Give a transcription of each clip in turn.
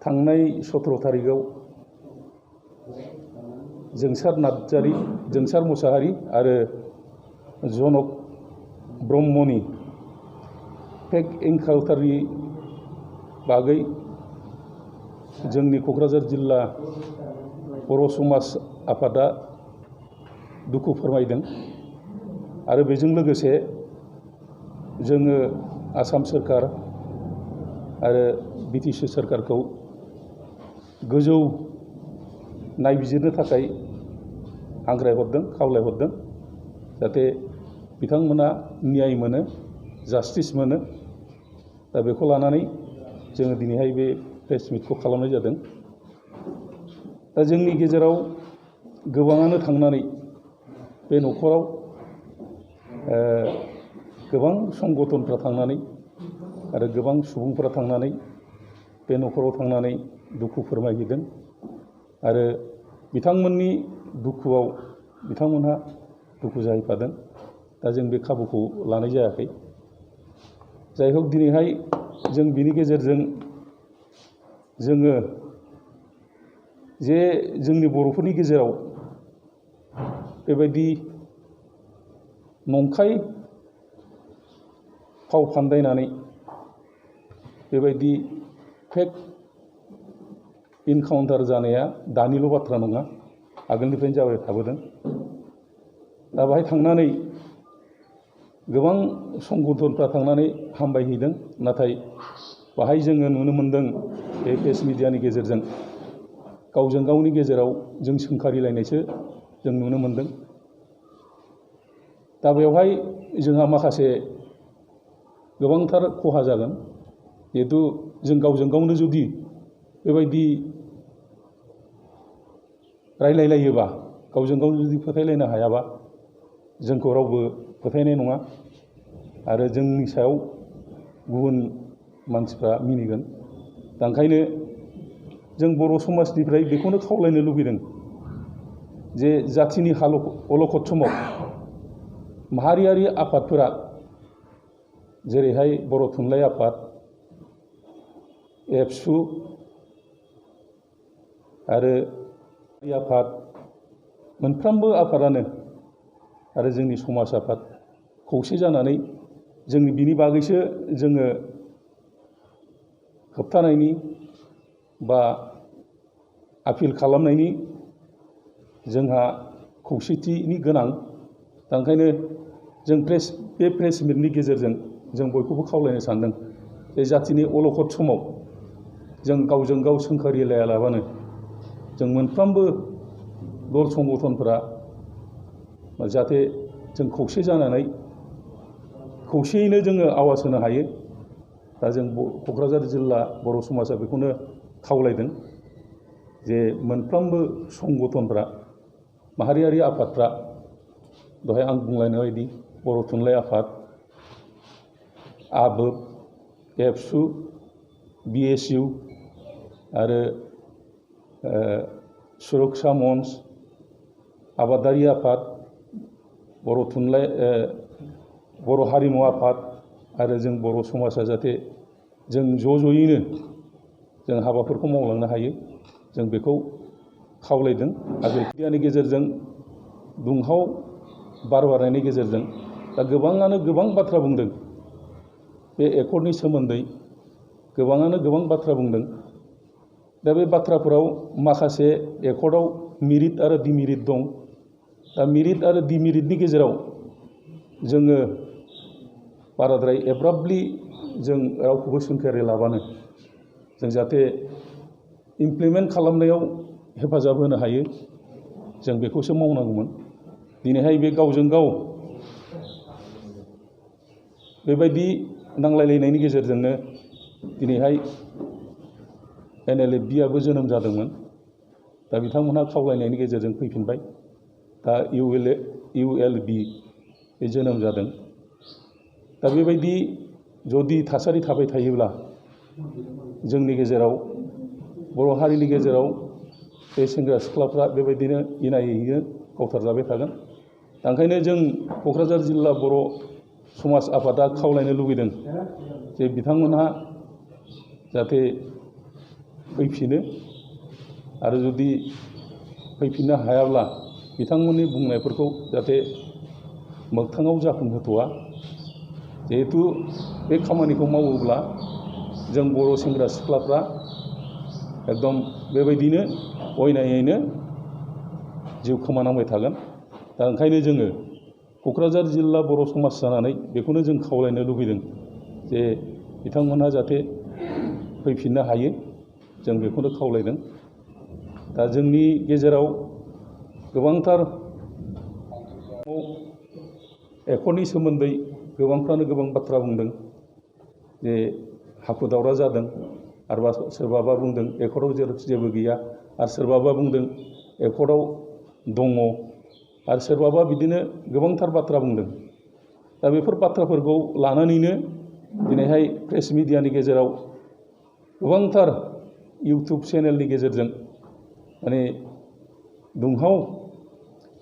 थांनाय 17 तारिखआव जोंसार मुसाहारि आरो जनक ब्रह्मनि फेक एनकाउन्टारनि बागै जोंनि क'क्राझार जिल्ला बर' समाज आफादा दुखु फोरमायदों आरो बेजों लोगोसे जोङो आसाम सोरखार आरो बिटिसि सोरखारखौ गोजौ नायबिजिरनो थाखाय हांख्रायहरदों खावलायहरदों जाहाथे बिथांमोना न्याय मोनो जास्टिस मोनो दा बेखौ लानानै जोङो दिनैहाय बे प्रेस मिटखौ खालामनाय जादों। दा जोंनि गेजेराव गोबाङानो थांनानै बे न'खराव गोबां संगठनफ्रा थांनानै आरो गोबां सुबुंफोरा थांनानै बे न'खराव थांनानै दुखु फोरमायहैदों आरो बिथांमोननि दुखुआव बिथांमोनहा दुखु जाहैफादों। दा जों बे खाबुखौ लानाय जायाखै। जाय हक दिनैहाय जों बिनि गेजेरजों जोङो जे जोंनि बर'फोरनि गेजेराव बेबायदि नंखाय फाव फान्दायनानै बेबायदि फेक इनकाउन्टार जानाया दानिल' बाथ्रा नङा, आगोलनिफ्रायनो जाबाय थाबोदों। दा बाहाय थांनानै गोबां संगठनफ्रा थांनानै हामबायहैदों, नाथाय बाहाय जोङो नुनो मोन्दों बे प्रेस मिडियानि गेजेरजों गावजों गावनि गेजेराव जों सोंखारिलायनायसो जों नुनो मोन्दों। दा बेवहाय जोंहा माखासे गोबांथार खहा जागोन। जिहेतु जों गावजों गावनो जुदि बेबायदि रायलायलायोबा, गावजों गाव जुदि फोथायलायनो हायाबा जोंखौ रावबो फोथायनाय नङा आरो जोंनि सायाव गुबुन मानसिफ्रा मिनिगोन। दा ओंखायनो जों बर' समाजनिफ्राय बेखौनो खावलायनो लुबैदों जे जाथिनि अलखद समाव माहारियारि आफादफोरा जेरैहाय बर' थुनलाइ आफाद, एबसु आरो आफाद, मोनफ्रोमबो आफादानो आरो जोंनि समाज आफाद खौसे जानानै जोंनि बिनि बागैसो जोङो होबथानायनि बा आपिल खालामनायनि जोंहा खौसेथिनि गोनां। दा ओंखायनो जों बे प्रेस मिटनि गेजेरजों जों बयखौबो खावलायनो सानदों जे जाथिनि अलखद समाव जों गावजों गाव सोंखारिलायालाबानो जों मोनफ्रोमबो दल संगठनफोरा जाहाथे जों खौसे जानानै खौसेयैनो जोङो आवाज होनो हायो। दा जों क'क्राझार जिल्ला बर' समाजा बेखौनो खावलायदों जे मोनफ्रोमबो संगठनफ्रा माहारियारि आफादफ्रा दहाय आं बुंलायनाय बायदि बर' थुनलाइ आफाद, आबोब, एबसु, बिएसइउ आरो सुरक्षा मन्च, आबादारि आफाद, बर' हारिमु आफाद आरो जों बर' समाजा जाहाथे जों ज'यैनो जों हाबाफोरखौ मावलांनो हायो, जों बेखौ खावलायदों। आरो मिडियानि गेजेरजों दुंहाव बार बारनायनि गेजेरजों दा गोबाङानो गोबां बाथ्रा बुंदों बे एकर्डनि सोमोन्दै, गोबाङानो गोबां बाथ्रा बुंदों। दा बे बाथ्राफोराव माखासे एकर्डआव मेरिट आरो डिमेरिट दं। दा मेरिट आरो डिमेरिटनि गेजेराव जोङो बाराद्राय एब्राबलि जों रावखौबो सोंखारि लाबानो जों जाहाथे इमप्लिमेन्ट खालामनायाव हेफाजाब होनो हायो, जों बेखौसो मावनांगौमोन। दिनैहाय बे गावजों गाव बेबायदि नांलायलायनायनि गेजेरजोंनो दिनैहाय NLFBआबो जोनोम जादोंमोन। दा बिथांमोनहा खावलायनायनि गेजेरजों फैफिनबाय। दा ULB बे जोनोम जादों। दा बेबायदि जुदि थासारि थाबाय थायोब्ला जोंनि गेजेराव बर' हारिनि गेजेराव बे सेंग्रा सिख्लाफ्रा बेबायदिनो इनायैनो गावथारजाबाय थागोन। ओंखायनो जों क'क्राझार जिल्ला बर' समाज आफादा खावलायनो लुबैदों जे बिथांमोनहा जाहाथे फैफिनो आरो जुदि फैफिननो हायाब्ला बिथांमोननि बुंनायफोरखौ जाहाथे मोगथाङाव जाफुंहोथ'आ। जिहेतु बे खामानिखौ मावोब्ला जों बर' सेंग्रा सिख्लाफ्रा एकदम बेबायदिनो अयनायैनो जिउ खोमानांबाय थागोन। दा ओंखायनो जोङो क'क्राझार जिल्ला बर' समाज जानानै बेखौनो जों खावलायनो लुबैदों जे बिथांमोनहा जाहाथे फैफिननो हायो, जों बेखौनो खावलायदों। दा जोंनि गेजेराव गोबांथार एकर्डनि सोमोन्दै गोबांफ्रानो गोबां बाथ्रा बुंदों जे हाखु दावरा जादों, आरो सोरबाबा बुंदों एकर्डआव जेबो गैया, आरो सोरबाबा बुंदों एकर्डआव दङ, आरो सोरबाबा बिदिनो गोबांथार बाथ्रा बुंदों। दा बेफोर बाथ्राफोरखौ लानानैनो दिनैहाय प्रेस मिडियानि गेजेराव गोबांथार इउटुब चेनेलनि गेजेरजों माने दुंहाव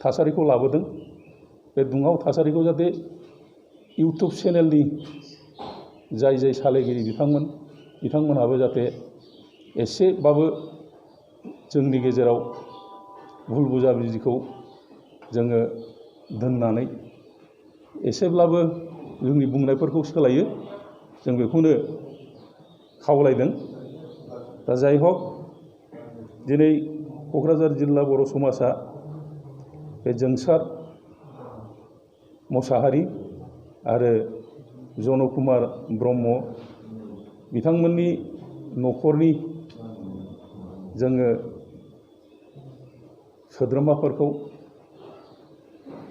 थासारिखौ लाबोदों। बे दुंहाव थासारिखौ जाहाथे इउटुब चेनेलनि जाय सालायगिरि बिथांमोनहाबो जाहाथे एसेबाबो जोंनि गेजेराव भुल बुजाबुजिखौ जोङो दोननानै एसेब्लाबो जोंनि बुंनायफोरखौ सोलायो, जों बेखौनो खावलायदों। दा जाय हक दिनै क'क्राझार जिल्ला बर' समाजा बे जोंसार मोसाहारि आरो जन कुमार ब्रह्म बिथांमोननि न'खरनि जोङो सोद्रोमाफोरखौ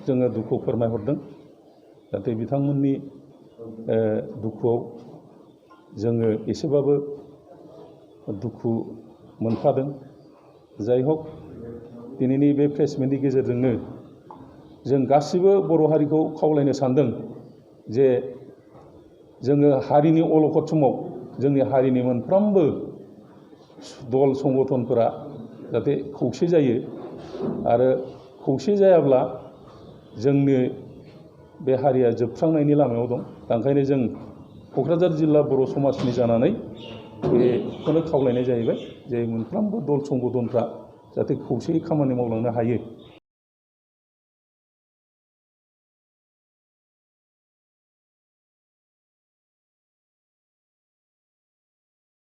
जोङो दुखु फोरमायहरदों। जाहाथे बिथांमोननि दुखुआव जोङो एसेबाबो दुखु मोनफादों। जाय हक दिनैनि बे प्रेस मिटनि गेजेरजोंनो जों गासिबो बर' हारिखौ खावलायनो सानदों जे जोङो हारिनि अलखद समाव जोंनि हारिनि मोनफ्रोमबो दल संगठनफोरा जाहाथे खौसे जायो, आरो खौसे जायाब्ला जोंनि बे हारिया जोबस्रांनायनि लामायाव दं। दा ओंखायनो जों क'क्राझार जिल्ला बर' समाजनि जानानै बेखौनो खावलायनाय जाहैबाय जे मोनफ्रोमबो दल संगठनफ्रा जाहाथे खौसेयै खामानि मावलांनो हायो।